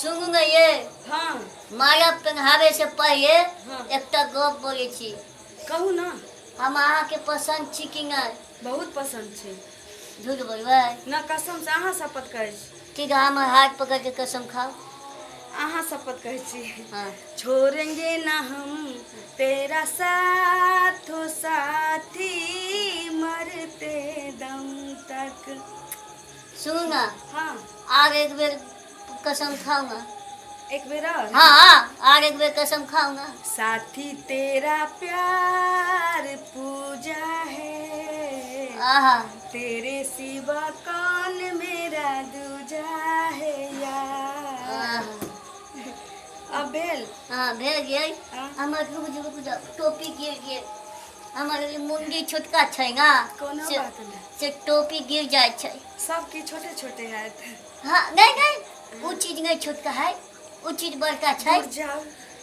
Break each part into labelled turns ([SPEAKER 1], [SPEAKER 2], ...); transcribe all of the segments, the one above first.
[SPEAKER 1] सुनू ने ये।
[SPEAKER 2] हाँ।
[SPEAKER 1] माला पहनावे से पहिले
[SPEAKER 2] हाँ।
[SPEAKER 1] एकटा गप बोलै छी।
[SPEAKER 2] कहू ना।
[SPEAKER 1] हम अहाँके पसंद छी कि नहि?
[SPEAKER 2] बहुत पसंद छी।
[SPEAKER 1] झूठ बोलबै?
[SPEAKER 2] ना, कसम से अहाँ शपथ कहै छी।
[SPEAKER 1] ठीक है, हमर हाथ पकड़ के कसम खाओ।
[SPEAKER 2] अहाँ शपथ कहै छी।
[SPEAKER 1] हाँ।
[SPEAKER 2] छोड़ेंगे ना हम तेरा साथ हो साथी मरते दम तक।
[SPEAKER 1] सुनू ना।
[SPEAKER 2] हाँ।
[SPEAKER 1] आर एक बेर कसम खाओ ना।
[SPEAKER 2] एक बेर और?
[SPEAKER 1] हाँ हाँ, आर एक बेर कसम खाओ ना।
[SPEAKER 2] साथी तेरा प्यार पूजा है,
[SPEAKER 1] आहा,
[SPEAKER 2] तेरे सिवा कौन मेरा दूजा है यार।
[SPEAKER 1] आहा।
[SPEAKER 2] अब भेल?
[SPEAKER 1] हाँ, भेल गेल।
[SPEAKER 2] हाँ।
[SPEAKER 1] हमर रुक जाउ, रुक जाउ, टोपी गिर गेल। हमर ई मुंडी छोटका छै ना,
[SPEAKER 2] कोनो
[SPEAKER 1] से,
[SPEAKER 2] बात नहि।
[SPEAKER 1] से टोपी गिर जाइ छै।
[SPEAKER 2] सब की छोटे छोटे हैत।
[SPEAKER 1] हाँ, नहीं नहीं, ओ चीज नहीं छोटका है, ओ चीज बड़का छै।
[SPEAKER 2] दूर जाउ।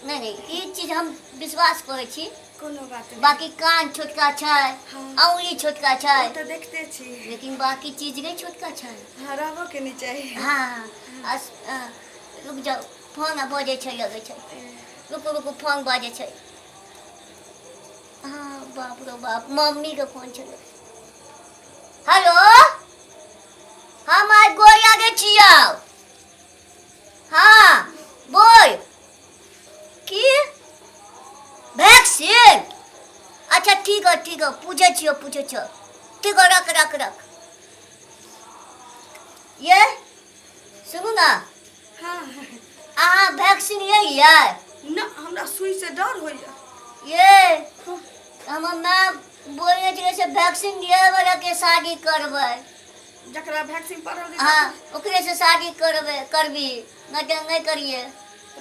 [SPEAKER 1] नहीं नहीं, ई चीज हम विश्वास करै छी।
[SPEAKER 2] कोनो बात नहि।
[SPEAKER 1] बाकी कान छोटका छै,
[SPEAKER 2] हाँ।
[SPEAKER 1] औंगली छोटका छै।
[SPEAKER 2] ओ तऽ देखते छी।
[SPEAKER 1] लेकिन बाकी चीज नहीं छोटका छै।
[SPEAKER 2] हाँ, रहबो के नहीं चाही।
[SPEAKER 1] हाँ, रुक जाओ, फोन बजै छै, लगै छै। रुकू रुकू, फोन बजै छै। हाँ, बाप रो बाप, मम्मी के फोन छलै। हेलो, हम आइ गोर लागै छियौ। हाँ बोल। की वैक्सीन? अच्छा ठीक है, ठीक है, पूछे छियौ, पूछे छियौ। ठीक है, रख रख रख। ये सुनू ना।
[SPEAKER 2] हाँ।
[SPEAKER 1] अहाँ वैक्सीन लेलियै?
[SPEAKER 2] ना, हमरा सुई से डर होइया।
[SPEAKER 1] ये हमर माँ बोलने छलै से वैक्सीन दिए वाला के शादी करबै।
[SPEAKER 2] जकरा वैक्सीन पड़ल रहै।
[SPEAKER 1] हाँ, ओकरे से शादी करबै, करबी नहि तऽ नहि करिए।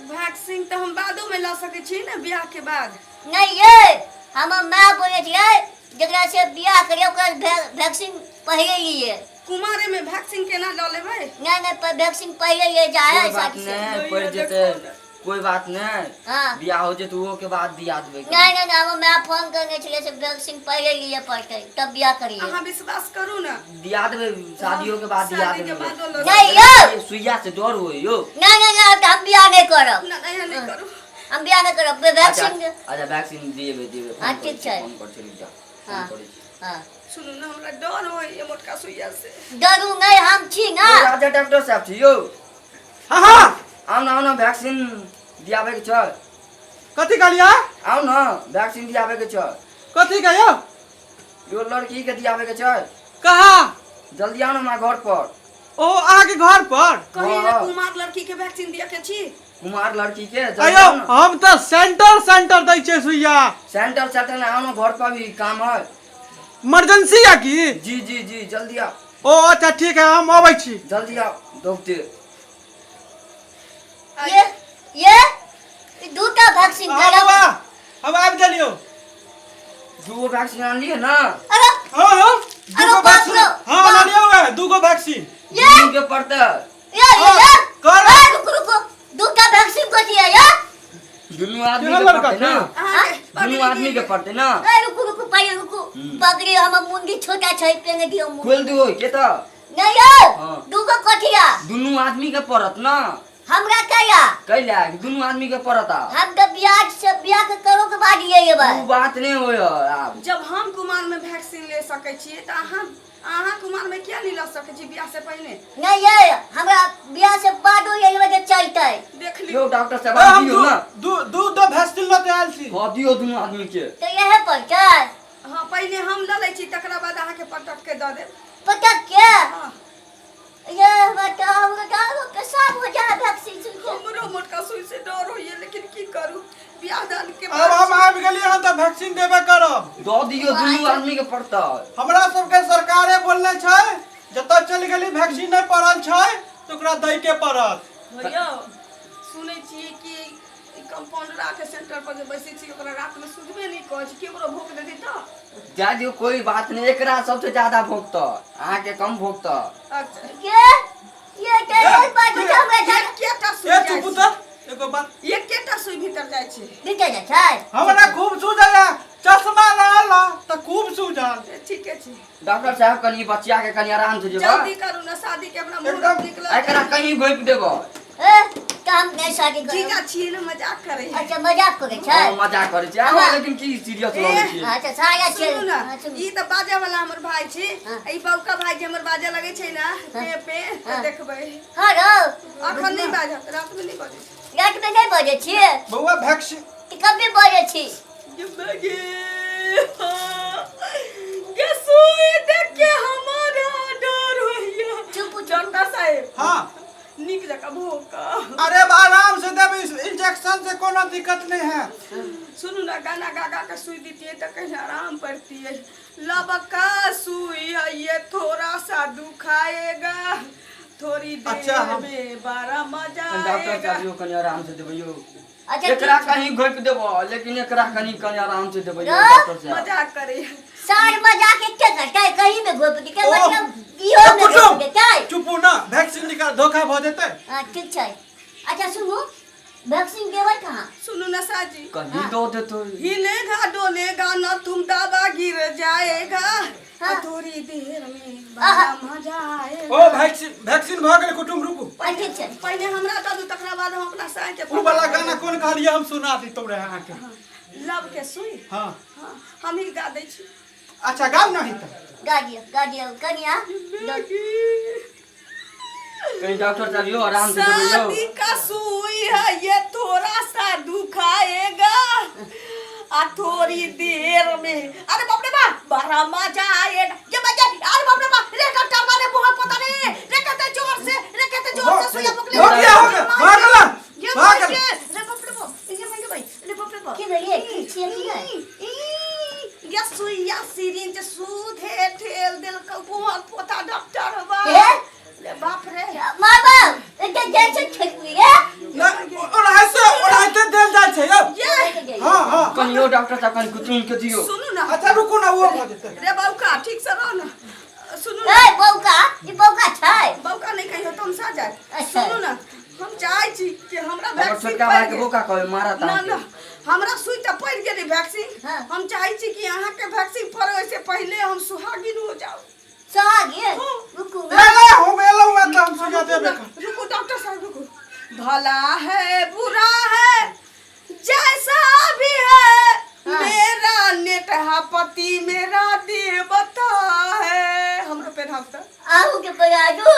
[SPEAKER 2] वैक्सीन तऽ हम बादो में लऽ सकै छी ने, बियाह के बाद?
[SPEAKER 1] नहीं ये हमर माँ बोले छलै जकरा से बियाह करिए ओकरा वैक्सीन पहिले लिए।
[SPEAKER 2] कुमारे में वैक्सीन केना लऽ लेबै?
[SPEAKER 1] नहीं नहीं, पर वैक्सीन पहिले लिए जाए है
[SPEAKER 3] कोई बात
[SPEAKER 1] शादी से।
[SPEAKER 3] नहीं, पड़ जेतै, कोई बात नहीं।
[SPEAKER 1] हाँ।
[SPEAKER 3] बियाह हो जेतै ओहो के बाद दिया देबै।
[SPEAKER 1] नहीं नहीं, हमर माँ फोन करने छलै से वैक्सीन पहिले लिए पड़तै तब बियाह करिए।
[SPEAKER 2] अहाँ विश्वास करू ना।
[SPEAKER 3] दिया देबै, शादियो के बाद दिया
[SPEAKER 2] शादी के
[SPEAKER 3] देबै।
[SPEAKER 2] बादो लऽ
[SPEAKER 1] नहीं यौ।
[SPEAKER 3] सुइया से डर होय यौ।
[SPEAKER 1] नहीं नहीं नहीं, हम बियाह नहीं करब।
[SPEAKER 2] ना, एहन नहि करू।
[SPEAKER 1] हम बियाह नहीं करब वैक्सीन।
[SPEAKER 3] अच्छा अच्छा, वैक्सीन दिएबै, दिएबै।
[SPEAKER 1] हाँ, ठीक छै।
[SPEAKER 3] फोन कर छी, रुक जा, फोन
[SPEAKER 1] हाँ।
[SPEAKER 3] करै छी।
[SPEAKER 1] हाँ।
[SPEAKER 2] सुनू ना, हमरा डर होइए मोटका सुइया से।
[SPEAKER 1] डरू नहीं, हम छी ना।
[SPEAKER 3] यौ, राजा डॉक्टर साहब छी यौ?
[SPEAKER 4] हाँ हाँ।
[SPEAKER 3] आउ न, आउ न, वैक्सीन दियाबै के छै।
[SPEAKER 4] कथी कहलियै?
[SPEAKER 3] आउ न, वैक्सीन दियाबै के छै।
[SPEAKER 4] कथी के यौ?
[SPEAKER 3] यो लड़की के दियाबै के छै।
[SPEAKER 4] कहाँ?
[SPEAKER 3] जल्दी आउ न हमरा घर पर।
[SPEAKER 4] ओ अहाँके घर पर?
[SPEAKER 2] कही ना।
[SPEAKER 3] हाँ।
[SPEAKER 2] कुमार लड़की के वैक्सीन दिया के छी।
[SPEAKER 3] कुमार लड़की के जल्दी
[SPEAKER 4] अयो
[SPEAKER 3] आउ न।
[SPEAKER 4] हम तऽ सेंटर सेंटर दै छियै सुइया।
[SPEAKER 3] सेंटर सेंटर ना, आउ न घर पर भी काम है।
[SPEAKER 4] इमरजेंसी है की?
[SPEAKER 3] जी जी जी, जल्दी आओ।
[SPEAKER 4] ओ अच्छा ठीक है, हम अबै छी।
[SPEAKER 3] जल्दी आओ, दौड़ते।
[SPEAKER 1] ये दूटा वैक्सीन
[SPEAKER 4] हाँ
[SPEAKER 1] करब।
[SPEAKER 4] बाबा, हम आबि गेलियौ।
[SPEAKER 3] दूगो वैक्सीन आनलियै ना?
[SPEAKER 1] अरे
[SPEAKER 4] हाँ हाँ,
[SPEAKER 1] अरे
[SPEAKER 4] दूगो
[SPEAKER 1] बाप
[SPEAKER 4] वैक्सीन।
[SPEAKER 1] रे,
[SPEAKER 4] हाँ,
[SPEAKER 1] बाप।
[SPEAKER 4] आनलियौ है दूगो वैक्सीन।
[SPEAKER 1] ये
[SPEAKER 3] दुनू के पड़तै।
[SPEAKER 1] ये ये
[SPEAKER 4] हाँ,
[SPEAKER 1] ये
[SPEAKER 4] कर।
[SPEAKER 1] ए, रुको रुको, दूटा वैक्सीन कथी है ये?
[SPEAKER 3] दुनू आदमी
[SPEAKER 4] केहन
[SPEAKER 3] के
[SPEAKER 4] लड़का
[SPEAKER 3] पड़तै ना।
[SPEAKER 4] छै?
[SPEAKER 2] अहाँके
[SPEAKER 3] दुनू आदमी के पड़तै ना।
[SPEAKER 1] ए रुकू रुकू, पहिले रुकू।
[SPEAKER 3] हम्म।
[SPEAKER 1] पगड़ी हमर मुंडी छोटा छै, पेने दियौ मुंडी।
[SPEAKER 3] खोल दियौ के तऽ।
[SPEAKER 1] नहीं यौ।
[SPEAKER 3] हाँ।
[SPEAKER 1] दूगो कथी है?
[SPEAKER 3] दुनू आदमी के पड़त ना।
[SPEAKER 1] हमरा कहिया?
[SPEAKER 3] कैला दुनू आदमी के पड़त आब।
[SPEAKER 1] हम तऽ बियाह से बियाह के करो के बाद ये एबै।
[SPEAKER 3] उ बात नहीं होय आब।
[SPEAKER 2] जब हम कुमार में वैक्सीन ले सकै छियै तऽ अहाँ अहाँ कुमार में किया नहीं लऽ सकै छी बियाह से पहिने?
[SPEAKER 1] नहीं ये हमरा बियाह से बादो ये एबै तऽ चलतै।
[SPEAKER 2] देख लियौ।
[SPEAKER 3] यौ डॉक्टर साहब,
[SPEAKER 4] ए, हम
[SPEAKER 3] दियौ
[SPEAKER 4] दू
[SPEAKER 3] ना।
[SPEAKER 4] दू दू दो वैक्सीन लऽ के आयल छी।
[SPEAKER 3] हाँ, दियौ दुनू आदमी के।
[SPEAKER 1] तऽ इहे पड़तै।
[SPEAKER 2] हाँ, पहिने हम लऽ लै छी, तकरा बाद अहाँके पटक के दऽ देब।
[SPEAKER 1] पटक के?
[SPEAKER 2] हाँ।
[SPEAKER 1] ये बताओ, बताओ, पेशाब हो जाए वैक्सीन सुन के।
[SPEAKER 2] हमरो मोटका सुई से डर होइए, लेकिन की करू, बियाह दान के
[SPEAKER 4] अब
[SPEAKER 2] बाद
[SPEAKER 4] हम आबि गेलियै हन तऽ वैक्सीन देबे करब।
[SPEAKER 3] दऽ दियौ, दुनू आदमी के पड़तै।
[SPEAKER 4] हमरा सबके सरकारे बोलने छै जतऽ चलि गेली वैक्सीन नहि पड़ल छै तऽ ओकरा दै के पड़त।
[SPEAKER 2] भैया, सुनै छियै कि ई कंपाउंडरा के सेंटर पर जे बैसै छी ओकरा रात में सुतबे नहि करै छै, केकरो भोग देतै तऽ?
[SPEAKER 3] जा दियौ, कोई बात नहीं, एकरा सबसे ज्यादा भोगत, अहाँके कम भोगत।
[SPEAKER 2] अच्छा।
[SPEAKER 1] ये तऽ एक बात छै हमरा
[SPEAKER 2] एकेटा सुई
[SPEAKER 4] ए
[SPEAKER 2] जाइ
[SPEAKER 4] चुप
[SPEAKER 2] छै।
[SPEAKER 4] तऽ एगो बात।
[SPEAKER 2] एकेटा सुई भीतर जाइ छै।
[SPEAKER 1] भीतर जाइ छै?
[SPEAKER 4] हमरा खूब सूझल है, चश्मा रहल तऽ खूब सूझल।
[SPEAKER 2] ठीके छै।
[SPEAKER 3] डॉक्टर साहब, कनि बच्चिया के कनि आराम से जेबै।
[SPEAKER 2] जल्दी करू ना, शादी के अपना मुहूर्त
[SPEAKER 4] एकदम।
[SPEAKER 2] निकलल।
[SPEAKER 3] एकरा कहीं घोपि देबै।
[SPEAKER 1] ए तऽ हम नहि शादी करब।
[SPEAKER 2] जीजा छियै ने, मजाक करै है।
[SPEAKER 1] अच्छा, मजाक करै छै।
[SPEAKER 3] हम मजाक करै छी अहाँ, लेकिन की सीरियस लऽ लै छियै?
[SPEAKER 1] अच्छा, साया छै।
[SPEAKER 2] सुनू ने।
[SPEAKER 1] हाँ, सुनू।
[SPEAKER 2] ई तऽ बाजे वाला हमर भाय छी।
[SPEAKER 1] हाँ।
[SPEAKER 2] ई बौका भाय जे हमर बाजे लगै छै ने पे पे, तऽ
[SPEAKER 1] हाँ।
[SPEAKER 2] देखबै।
[SPEAKER 1] हाँ रौ।
[SPEAKER 2] अखन नहि बाजत, रातिमे नहि बाजै छै।
[SPEAKER 1] रातिमे नहि बजै छियै?
[SPEAKER 4] बौआ, वैक्सीन
[SPEAKER 1] कि कभी बजै छी?
[SPEAKER 2] गे गे, सुई देख के हमारा डर होइया।
[SPEAKER 1] चुप चुप।
[SPEAKER 2] डॉक्टर साहेब।
[SPEAKER 4] हाँ।
[SPEAKER 2] नीक जकाँ भोग।
[SPEAKER 4] अरे, आराम से देब, इंजेक्शन से कोनो दिक्कत नहीं है।
[SPEAKER 2] सुनू ने, गाना गा गा के सुई दितियै तऽ कहीं आराम पड़तियै। लबका सुई है ये, थोड़ा सा दुखाएगा, थोड़ी देर
[SPEAKER 4] अच्छा,
[SPEAKER 2] में बड़ा मजा
[SPEAKER 3] डॉक्टर
[SPEAKER 2] आएगा।
[SPEAKER 3] साहब यौ, कनि आराम से देबै यौ।
[SPEAKER 1] अच्छा।
[SPEAKER 3] एकरा
[SPEAKER 1] ठीक।
[SPEAKER 3] कहीं घोपि देबो, लेकिन एकरा कनि कनि आराम से देबै यौ।
[SPEAKER 1] रौ।
[SPEAKER 3] डॉक्टर साहब।
[SPEAKER 2] मजाक करे।
[SPEAKER 1] सार मजाक एके करतै, कहीं में घोप के
[SPEAKER 4] ओ,
[SPEAKER 1] मतलब इहो में
[SPEAKER 4] कुटुम,
[SPEAKER 1] घोप देतै।
[SPEAKER 4] चुपू ना, वैक्सीन निकाल, धोखा भऽ जेतै।
[SPEAKER 1] हाँ, ठीक छै। अच्छा सुनू, वैक्सीन देबै कहाँ?
[SPEAKER 2] सुनू ना साजी।
[SPEAKER 3] कहीं दऽ देतै।
[SPEAKER 2] हिलेगा डोलेगा न तुम, दवा गिर जाएगा।
[SPEAKER 1] हाँ।
[SPEAKER 2] थोड़ी देर में
[SPEAKER 1] आहा।
[SPEAKER 2] बड़ा मजा आएगा।
[SPEAKER 4] ओ, वैक्सीन वैक्सीन भऽ गेल कुटुम, रुकू।
[SPEAKER 1] हाँ, ठीक छै।
[SPEAKER 2] पहले हमरा दऽ दू, तकरा बाद हम अपना साय के।
[SPEAKER 4] उ वाला गाना कोन कहलियै? हम सुना दितौ रहे अहाँके।
[SPEAKER 2] लव के सुई।
[SPEAKER 4] हाँ।
[SPEAKER 2] हाँ, हम ही गा दै छी।
[SPEAKER 4] अच्छा, गाउ नहीं तऽ।
[SPEAKER 1] गा दियौ, गा दियौ कनिया।
[SPEAKER 3] कहीं डॉक्टर साहब यौ, आराम से देबै यौ।
[SPEAKER 2] शादी का सुई है ये, थोड़ा सा दुखाएगा आ थोड़ी देर में, अरे बाप रे बाप, बड़ा मजा आएगा। ये मजा, अरे बाप रे बाप रे, डॉक्टर मारे बहुत पता नहीं रे, कहते जोर से रे, कहते जोर से सुइया पकड़े।
[SPEAKER 4] हो गया, हो गया, भऽ गेल।
[SPEAKER 2] ये
[SPEAKER 4] भऽ गेल।
[SPEAKER 2] भाई रे, बाप रे बाप, ये भाई, ये भाई रे, बाप रे बाप।
[SPEAKER 1] की भेलियै? की छियै, की नहि?
[SPEAKER 2] ये सुइया सिरिंज सुधे ठेल देलकौ बहुत पोता डॉक्टर बा।
[SPEAKER 1] हे?
[SPEAKER 2] रे बाप रे।
[SPEAKER 1] मार बाप, एकटा जैसे ठेकुई है।
[SPEAKER 4] नहि, ओनाहिते ओनाहिते देल जाइ छै यौ।
[SPEAKER 2] ये।
[SPEAKER 4] हाँ हाँ।
[SPEAKER 3] कनि यौ डॉक्टर साहब, कनि कुटुम के दियौ।
[SPEAKER 2] सुनू ना।
[SPEAKER 4] अच्छा, रुकू ना, ओहो भऽ जेतै।
[SPEAKER 2] रे बौका, ठीक से रह ना। सुनू ना।
[SPEAKER 1] ए बौका, ई बौका छै?
[SPEAKER 2] बौका नहि कहियो, तमसा जाय।
[SPEAKER 1] अच्छा।
[SPEAKER 2] सुनू ना, हम चाहै छी कि हमरा
[SPEAKER 3] हमर
[SPEAKER 2] वैक्सीन
[SPEAKER 3] छोटका भाई
[SPEAKER 2] पड़ि
[SPEAKER 3] के
[SPEAKER 2] गेल।
[SPEAKER 3] बोका कहबै, मारत
[SPEAKER 2] ना।
[SPEAKER 3] अहाँके।
[SPEAKER 2] ना, हमरा सुई तऽ पड़ि गेलै वैक्सीन।
[SPEAKER 1] हाँ।
[SPEAKER 2] हम चाहै छी कि अहाँके वैक्सीन पड़े ओहिसे पहिले हम सुहागिन हो जाउ।
[SPEAKER 1] सोहागी?
[SPEAKER 2] हाँ।
[SPEAKER 1] रुकू।
[SPEAKER 4] ले ले, हम एलहुँ हैं तऽ हम सुइया देबे कर।
[SPEAKER 2] रुकू डॉक्टर साहब, रुकू। भला है बुरा है जैसा भी है,
[SPEAKER 1] हाँ।
[SPEAKER 2] मेरा नेटहा पति मेरा देवता है। हमरो पेन्हाउ तऽ।
[SPEAKER 1] आहू के बना दो।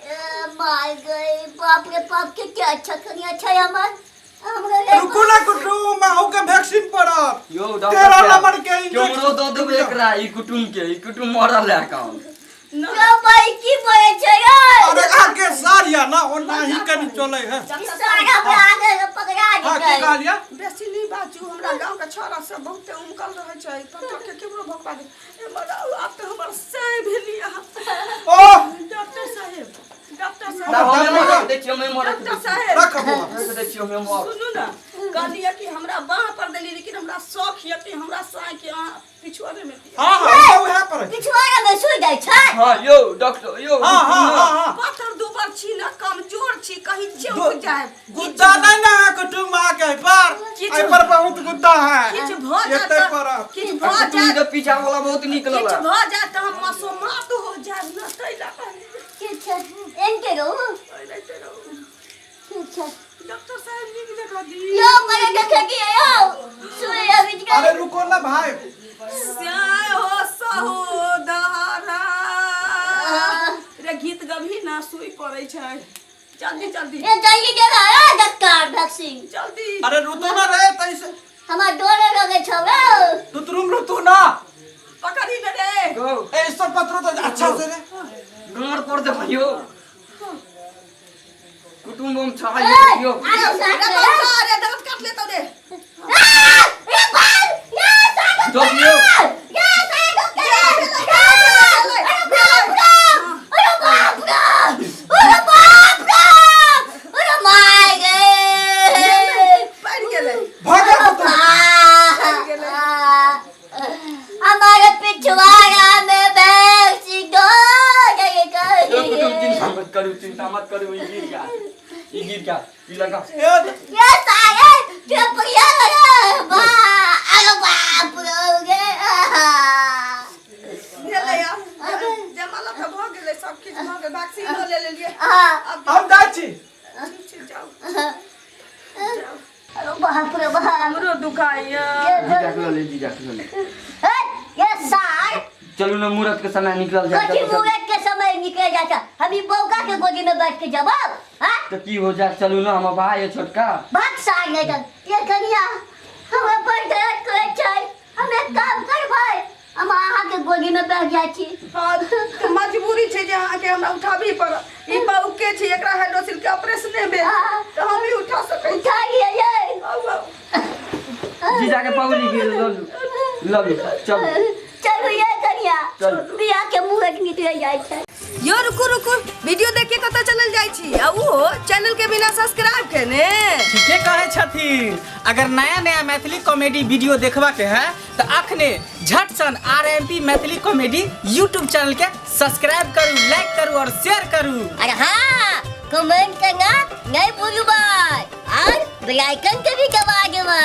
[SPEAKER 1] ए, मार गई, बाप रे बाप, के क्या अच्छा कनिया छै हमर, हमरा ले।
[SPEAKER 4] रुकू ना कुटुम, अहूँ के वैक्सीन पड़त।
[SPEAKER 3] यौ डॉक्टर
[SPEAKER 4] 13
[SPEAKER 3] साहब,
[SPEAKER 4] नंबर के इंजेक्शन।
[SPEAKER 3] केमरो दऽ देबै एकरा, ई कुटुम के, ई कुटुम मरल है काम।
[SPEAKER 2] ना।
[SPEAKER 1] यौ भाई, की बोले छै यौ?
[SPEAKER 4] अरे, अहाँके सार या ना, ओनाही कनि चलै है।
[SPEAKER 1] ई सारा हमरा आगे पकड़ा
[SPEAKER 4] हाँ, की
[SPEAKER 1] जेतै।
[SPEAKER 4] कहलियै?
[SPEAKER 2] बेसी नहि बाजू, हमरा गाँवके छौड़ा सब बहुते उमकल रहै छै, पत्थर के केकरो भोकवा दे। हमर आब तऽ हमर सह भेली अहाँ।
[SPEAKER 4] ओह।
[SPEAKER 2] डॉक्टर साहेब, डॉक्टर
[SPEAKER 3] तब
[SPEAKER 2] साहेब।
[SPEAKER 3] हमे मरक दै छियै, हमे मरक
[SPEAKER 2] डॉक्टर साहेब।
[SPEAKER 4] रख बौआ।
[SPEAKER 3] दै छियै, हमे मरक।
[SPEAKER 2] सुनू ने, कहलियै कि हमरा बाँह पर देली, लेकिन हमरा शौक यऽ कि हमरा साँय के अहाँ पिछुआरे मे दिअ।
[SPEAKER 4] हाँ हाँ, उएह पर है।
[SPEAKER 1] पिछुआरा में सुइ जाइ छै।
[SPEAKER 3] हाँ यौ डॉक्टर यौ।
[SPEAKER 4] हाँ हाँ हाँ हाँ।
[SPEAKER 2] पाथर दुबर छी ने, कमजोर छी, कहीं चौंक जाए।
[SPEAKER 4] गुद्दा नहीं ना है कुटुम, अहाँके एहि पर
[SPEAKER 2] किछु-
[SPEAKER 4] एहि पर बहुत गुद्दा है।
[SPEAKER 2] किछु भऽ जाए
[SPEAKER 4] एतै
[SPEAKER 2] तऽ
[SPEAKER 4] पड़त।
[SPEAKER 2] किछु
[SPEAKER 3] आ
[SPEAKER 2] भऽ
[SPEAKER 3] कुटुम
[SPEAKER 2] जाए
[SPEAKER 3] के पीछा वाला बहुत नीक
[SPEAKER 2] किछु
[SPEAKER 3] लगला।
[SPEAKER 2] भऽ जाए तऽ हम मसोमात हो जायब ने, ताहि लए कहलियै।
[SPEAKER 1] ठीक छै, एनके रहू।
[SPEAKER 2] एनाहिते रहू।
[SPEAKER 1] ठीक छै।
[SPEAKER 2] डॉक्टर साहेब, नीक जकाँ दी।
[SPEAKER 1] यौ, मरे देखे की यौ सुइ अभी।
[SPEAKER 4] अरे रुको ना भाई।
[SPEAKER 2] श्याय हो सहोदरा रे, गीत गबही ना, सुई पड़ै छै, जल्दी जल्दी।
[SPEAKER 1] ए, जल्दी देगा ए डॉक्टर वैक्सीन।
[SPEAKER 2] जल्दी।
[SPEAKER 4] अरे रुतो ना रे, तैसे
[SPEAKER 1] हमर डर लगे छौ रौ।
[SPEAKER 4] तुतरुम रुतु ना।
[SPEAKER 2] पकड़ी ने रे।
[SPEAKER 3] गौ।
[SPEAKER 4] ए, सब पत्रो तो अच्छा से रे।
[SPEAKER 3] गाँड़ पर देबै यौ कुटुम्ब हम छाई
[SPEAKER 1] ए,
[SPEAKER 3] यौ।
[SPEAKER 1] आरो
[SPEAKER 2] रे
[SPEAKER 1] साथ में
[SPEAKER 2] बौका रे, दाँत काट लेतौ रे।
[SPEAKER 1] आ, ए बाल, या साथ
[SPEAKER 3] दस यौ।
[SPEAKER 1] या साथ अरे बाप रे, अरे बाप रे, अरे बाप रे, अरे my गे।
[SPEAKER 2] पड़ि गेलै।
[SPEAKER 4] भऽ गेल कुटुम।
[SPEAKER 1] हमारे पिछवाड़ा में वैक्सीन दो।
[SPEAKER 3] यौ कुटुम्ब, चिंता मत करू, चिंता मत करू, ई गिर गया, ई गिर गया, ई लगा।
[SPEAKER 4] ए,
[SPEAKER 1] ये सारे चपरिया लगा बा, अरे बाप रे।
[SPEAKER 2] भेलै आब जमाला तऽ भऽ गेलै, सब किछु भऽ गेल, वैक्सीनो ले लेलियै।
[SPEAKER 1] हाँ।
[SPEAKER 2] आब
[SPEAKER 4] हम जाइ छी।
[SPEAKER 2] ठीक छै।
[SPEAKER 1] बाप रे बाप।
[SPEAKER 2] हमरो दुखाइया।
[SPEAKER 3] जीजा के लऽ ले, जीजा के लऽ ले।
[SPEAKER 1] ए, ये सार।
[SPEAKER 3] चलू ने, मुहूर्त के समय निकलल जाय।
[SPEAKER 1] कथी मुहूर्त के समय निकल जाता? हम ई बौका के गोदी में बैठ के जब, हाँ?
[SPEAKER 3] तो की हो जाए, चलू ना, हमर भाई है छोटका।
[SPEAKER 1] भाग सार, नहीं तो ये कनिया हमरा बड़ दर्द करे छै। हम एक काम करबै, हम अहाँ के गोदी में बैठ जाइ छी।
[SPEAKER 2] हाँ, तऽ मजबूरी छै जे अहाँके हमरा उठाबी पड़त। ई बौके छै, एकरा हाइड्रोसिल के ऑपरेशन नहि भेल।
[SPEAKER 1] हाँ।
[SPEAKER 2] तऽ हम ही उठा सकै छी।
[SPEAKER 1] उठा लिअ यै।
[SPEAKER 2] आउ, आउ।
[SPEAKER 3] जीजा के पगड़ी गिर, लऽ लू, लऽ लू, चलू।
[SPEAKER 1] चलू ये कनिया।
[SPEAKER 3] चलू।
[SPEAKER 1] बियाह के मुहूर्त निकल जाइ छै।
[SPEAKER 2] यो रुकू रुकू, वीडियो देख के कतऽ चलल जाइ छी आ उहो चैनल के बिना सब्सक्राइब केने?
[SPEAKER 5] ठीके कहै छथिन। अगर नया नया मैथिली कॉमेडी वीडियो देखबा के है तऽ अखने झट सन RMP Maithili comedy YouTube channel के सब्सक्राइब करू, लाइक करू और शेयर करू।
[SPEAKER 1] अरे हाँ, कमेंट करना नहीं भूलू भाई और बेल आइकन के भी दबा देबै।